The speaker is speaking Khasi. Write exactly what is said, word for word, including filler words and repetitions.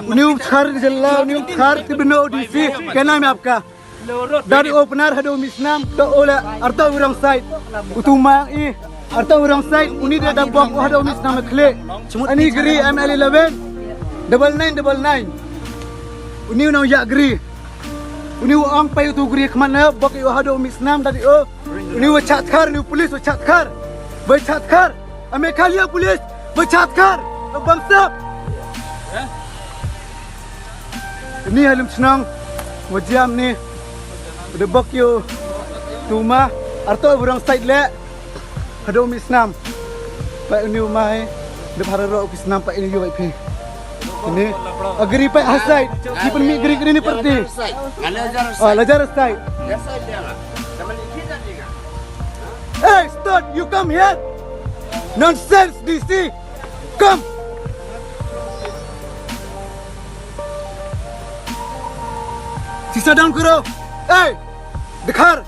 Uni u dkhar jylla, uni u dkhar, tip noh u D C, kena me apka. Dari u Pnar haduh u Misnam, to u la, arto u wrong side. Utu ma i, arto u wrong side, uni da da bok u haduh u Misnam khle. Ani gri M L eleven, double nine, double nine. Uni u nong yak gri. Uni u ong pai utu gri khmat na, bok i u haduh u Misnam, dari u. Uni u chat khar, uni u police u chat khar. Ba chat khar. A Meghalaya police, ba chat khar. Ba bamsap. Ni ha lum chnong, wa jam ni. Uda bok yu tuma, arto u wrong side le. Haduh u Misnam. Pa uni u mai, da phara ro u Misnam pa ini yu bai phi. Ini, agri pa ha side. Ni pun mi gri gri ni perti. Ah, lajar side. Hey, stop, you come here. Nonsense, D C. Come. Sisa down karo. Hey, dkhar.